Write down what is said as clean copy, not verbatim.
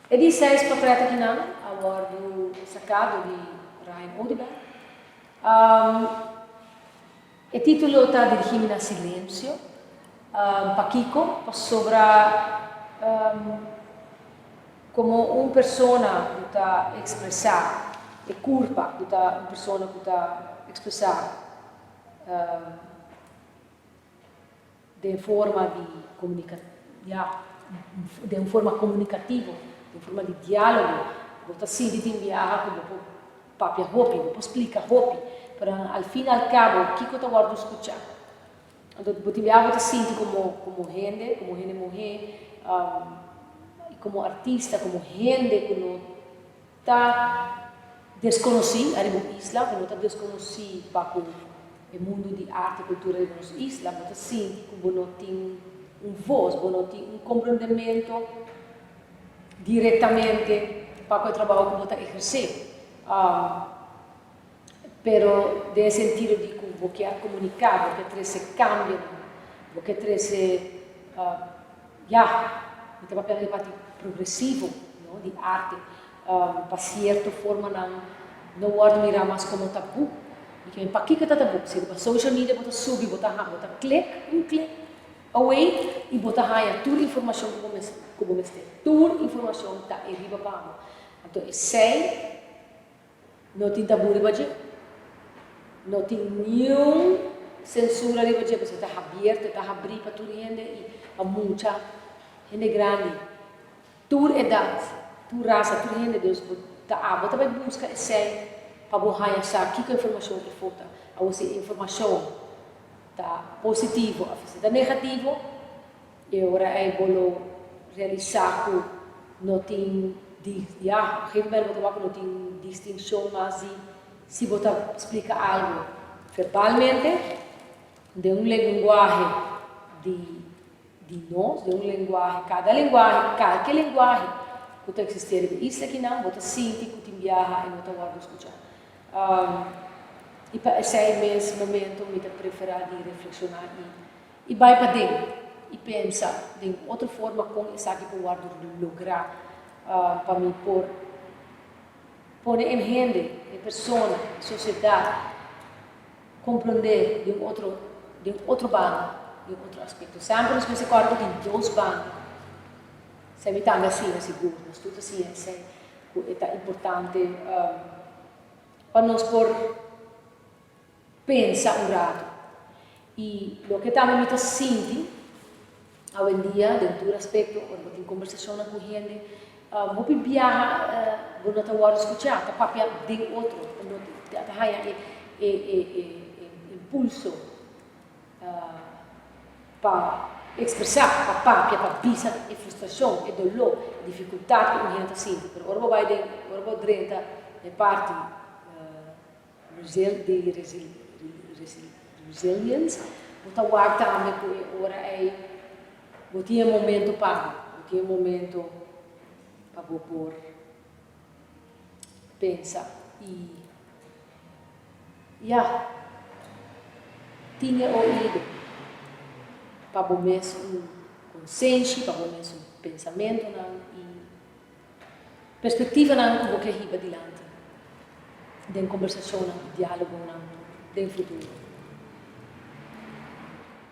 E di seis portret akinan a wòrdu saká dor di Ryan Oduber. E título ta dirigí mi na silensio. Pakiko? Pasobra komo un persona ku ta ekspresá e kurpa, ku ta un persona ku ta ekspresá Den forma di komunika, ya, den un forma komunikativo, den forma di diálogo, bo ta sinti tin biaha ku bo por papia hopi, bo por splika hopi, pero al fin al kabo kiko ta wòrdu skuchá? Anto bo tin biaha bo ta sinti komo komo hende, komo hende muhé, i komo artista, komo hende ku no Ta deskonosí ariba un isla, ku no ta deskonosí pa ku e mundu di arte i kultura riba nos isla, bo ta sinti ku bo no tin un vos, bo no tin un komprendementu direktamente pa ku e trabou ku bo ta ehersé. Pero den e sentido di ku bo kier komuniká, bo ke trese kambionan, bo ke trese, ya, mi ta papia di parti progresivo, no, di arte, pa sierto formanan no wòrdu mirá mas komo tabú. Mi ke men pakiko ta tabú? Si riba social media bo ta subi, bo ta bo ta klik, un klik away i bo ta haña tur informashon ku bo ku bo mester. Tur informashon ta e riba pa bo. Anto esei. No tin tabú riba dje. No tin niun sensura riba dje pasobra ta habierto, ta habrí pa tur hende i pa mucha, hende grandi, tur edat, tur rasa, tur hende. Dus bo ta abo ta bai buska esei pa bo haña sa kiko informashon e for ta. Awor si e informashon ta positivo òf si ta negativo, E ora ei bo lo realisá ku no tin di, ya, op gegeven moment bo ta wak ku no tin distinshon mas di si bo ta splika algu verbalmente, den un lenguahe di di nos, den un lenguahe, kada lenguahe, kalke lenguahe ku ta eksistí riba e isla akinan, bo ta sinti ku tin biaha e no ta wòrdu skuchá. I pa esei mes momento mi ta preferá di reflekshoná i I bai paden i pensa den otro forma kon esaki por wòrdu lográ pa mi por pone e hende, e persona, e sosiedat komprondé di un otro di un otro banda, di un otro aspekto. Semper nos mester kòrda ku tin dos banda. Esei mi tambe a siña sigur, nos tur ta siña esei ku e ta importante pa nos por Pensa un rato. I loke tambe mi ta sinti awendia den tur aspekto ora bo tin kombersashonnan ku hende, hopi biaha bo no ta wòrdu skuchá, ta papia den otro, no ta haña e e impulso pa ekspresá, pa papia, pa bisa e frustrashon, e doló, e difikultat ku un hende ta sinti. Pero ora bo bai den, ora bo drenta e parti Di resilience, bo ta wak tambe ku e ora ei bo tin e momento pa bo, bo tin e momento pa bo por pensa i ya, tin e oido pa bo mes un konsenshi, pa bo mes un pensamentonan i. Perspektivanan ku bo ke hiba dilanti den kombersashonnan i diálogonan den futuro.